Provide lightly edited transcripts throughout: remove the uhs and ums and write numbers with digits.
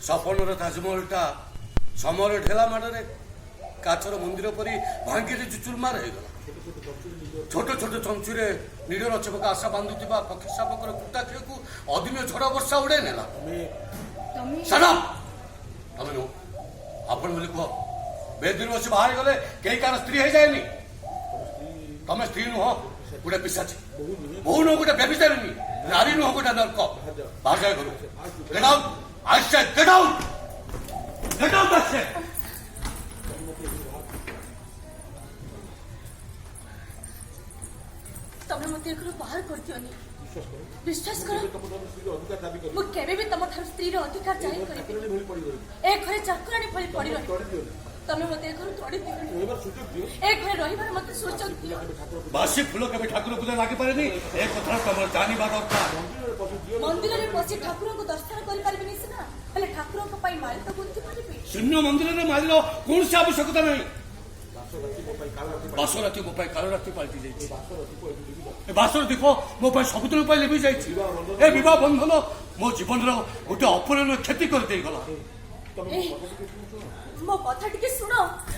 ସପନର ତାଜମହଲଟା ସମୟର ଢେଲା ମାଡ଼ରେ କାଚର ମନ୍ଦିର ପରି ଭାଙ୍ଗିରେ ଚୁରମାର ହେଇଗଲା। ଛୋଟ ଛୋଟ ଚଞ୍ଚୁରେ ନୀଡ଼ର ଚମକ ଆଶା ବାନ୍ଧୁଥିବା ପକ୍ଷୀ ଶାବକର କୁଟାଖିଅକୁ ଅଦିନ ଝଡ଼ ବର୍ଷା ଉଡ଼େଇ ନେଲା। ତମେ Shut up! ତମେ ନୁହଁ, ଆପଣ ବୋଲି କୁହ। ବେଦିରୁ ବସି ବାହାରି ଗଲେ କେହି କାହାର ସ୍ତ୍ରୀ ହେଇଯାଏନି। ତମେ ସ୍ତ୍ରୀ ନୁହଁ, ଗୋଟେ ପିଶାଚୀ। ବୋହୂ ନୁହଁ, ଗୋଟେ ବ୍ୟଭିଚାରିଣୀ। ନାରୀ ନୁହଁ, ଗୋଟେ ନର୍କ। ବାହାର ଯାଏ ଘରୁ। Get out! I say get out! Get out, I say! ତମେ ମତେ ଏ ଘରୁ ବାହାର କରିଦିଅନି। ବିଶ୍ୱାସ କର, ମୁଁ କେବେ ବି ତମ ଠାରୁ ସ୍ତ୍ରୀର ଅଧିକାର ଜାହିର କରିବି ଏ ଘରେ ଚାକରାଣୀ ଭଳି ପଡି ରହିବି। ତମେ ମତେ ଏ ଘରୁ ତଡ଼ି ଦିଅନି। ଏ ଘରେ ରହିବାର ମତେ ସୁଯୋଗ ଦିଅ। ବାସି ଫୁଲ କେବେ ଠାକୁର ପୂଜା ଲାଗିପାରେନି, ଏ କଥା ତମର ଜାଣିବା ଦରକାର। ମନ୍ଦିରରେ ପଶି ଠାକୁରଙ୍କୁ ଦର୍ଶନ କରିପାରିବିନି ସିନା, ହେଲେ ଠାକୁରଙ୍କ ପାଇଁ ମାଳି ତ ଗୁନ୍ଥି ପାରିବି। ଶୂନ୍ୟ ମନ୍ଦିରରେ ମାଳିର କୌଣସି ଆବଶ୍ୟକତା ନାହିଁ। ବାସ ରାତି ମୋ ପାଇଁ କାଳ ରାତି ପାଲଟି ଯାଇଛି। ଏ ବାସର ଦୀପ ମୋ ପାଇଁ ସବୁଦିନ ପାଇଁ ଲିଭି ଯାଇଛି। ଏ ବିବାହ ବନ୍ଧନ ମୋ ଜୀବନର ଗୋଟେ ଅପୂରଣୀୟ କ୍ଷତି କରିଦେଇଗଲା। ଏ, ମୋ କଥା ଟିକେ ଶୁଣ,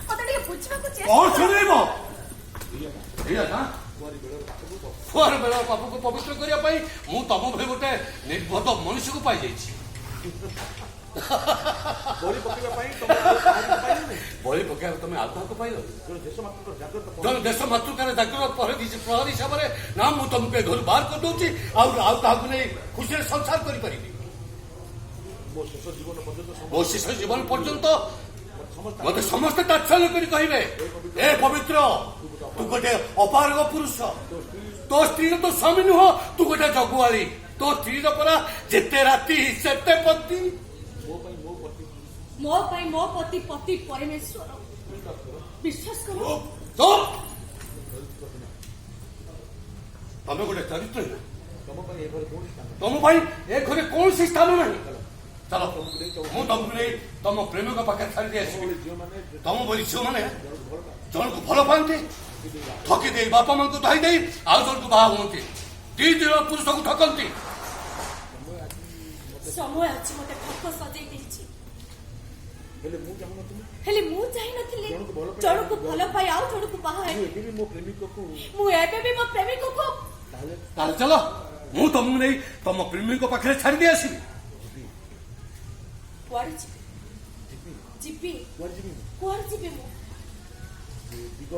ମତେ ଟିକେ ବୁଝିବାକୁ ଚେଷ୍ଟା କଣ କର। ଶୁଣେଇବ? ଏଇଆ ନା କୁଆର ବେଳ ପାପକୁ ପବିତ୍ର କରିବା ପାଇଁ ମୁଁ ତମ ଭଳି ଗୋଟେ ନିର୍ବୋଧ ମଣିଷକୁ ପାଇଯାଇଛି। ବଳି ପକେଇବା ପାଇଁ ତମେ ଆଉ କାହାରିକୁ ପାଇଲନି? ବଳି ପକେଇବାକୁ ତମେ ଆଉ କାହାକୁ ପାଇଲ? ଜଣେ ଦେଶ ମାତୃକାର ଜାଗ୍ରତ ଜଣେ ଦେଶ ମାତୃକାର ଜାଗ୍ରତ ପ୍ରହରୀ ହିସାବରେ ନା ମୁଁ ତମକୁ ଏ ଘରୁ ବାହାର କରିଦଉଛି, ଆଉ ଆଉ କାହାକୁ ନେଇ ଖୁସିରେ ସଂସାର କରିପାରିବି। ମୋ ଶେଷ ଜୀବନ ପର୍ଯ୍ୟନ୍ତ ମୋ ଶେଷ ଜୀବନ ପର୍ଯ୍ୟନ୍ତ ସମସ୍ତେ ମତେ ସମସ୍ତେ ତାତ୍ସଲ୍ୟ କରି କହିବେ, ଏ ପବିତ୍ର, ତୁ ଗୋଟେ ଅପାରଗ ପୁରୁଷ। ତୋ ସ୍ତ୍ରୀର ତ ସ୍ୱାମୀ ନୁହଁ, ତୁ ଗୋଟେ ଜଗୁଆଳି। ତୋ ସ୍ତ୍ରୀର ପରା ଯେତେ ରାତି ସେତେ ପତି। ମୋ ପାଇଁ ମୋ ପତି ମୋ ପାଇଁ ମୋ ପତି ପତି ପରମେଶ୍ୱର। ବିଶ୍ୱାସ କର। ଚୁପ୍! ତମେ ଗୋଟେ ଚରିତ୍ରହୀନ। ତମ ପାଇଁ ଏ ଘରେ କୌଣସି ସ୍ଥାନ ତମ ପାଇଁ ଏ ଘରେ କୌଣସି ସ୍ଥାନ ନାହିଁ। ଚାଲ, ମୁଁ ତମକୁ ନେଇ ତମ ପ୍ରେମିକ ପାଖରେ ଛାଡ଼ି ଦେଇ ଆସିବି। ଝିଅମାନେ ତମ ଭଳି ଝିଅମାନେ ଜଣକୁ ଭଲ ପାଆନ୍ତି, ଠକି ଦେଇ ବାପା ମାଙ୍କୁ ଧରି ଦେଇ ଆଉ ଜଣକୁ ବାହା ହୁଅନ୍ତି। ଦି ଜଣ ପୁରୁଷକୁ ଠକନ୍ତି। ସମୟ ଅଛି ମତେ ଠକ ସଜେଇ ଦେଇଛି। ହେଲେ ମୁଁ ଚାହୁଁନଥିଲି। ହେଲେ ମୁଁ ଚାହିଁନଥିଲି ଜଣକୁ ଭଲ ପାଇ- ଜଣକୁ ଭଲ ପାଇ ଆଉ ଜଣକୁ ବାହା ମୁଁ ହେବି। ଏବେ ବି ମୋ ପ୍ରେମିକକୁ ମୁଁ ଏବେ ବି ମୋ ପ୍ରେମିକକୁ ତାହେଲେ ତାହେଲେ ଚାଲ, ମୁଁ ତମକୁ ନେଇ ତମ ପ୍ରେମିକ ପାଖରେ ଛାଡ଼ି ଦେଇ ଆସିବି। କୁଆଡେ ଯିବି? ଯିବି। ଯିବି। କୁଆଡେ ଯିବି ମୁଁ? କୁଆଡେ ଯିବି ମୁଁ? ଦିଗ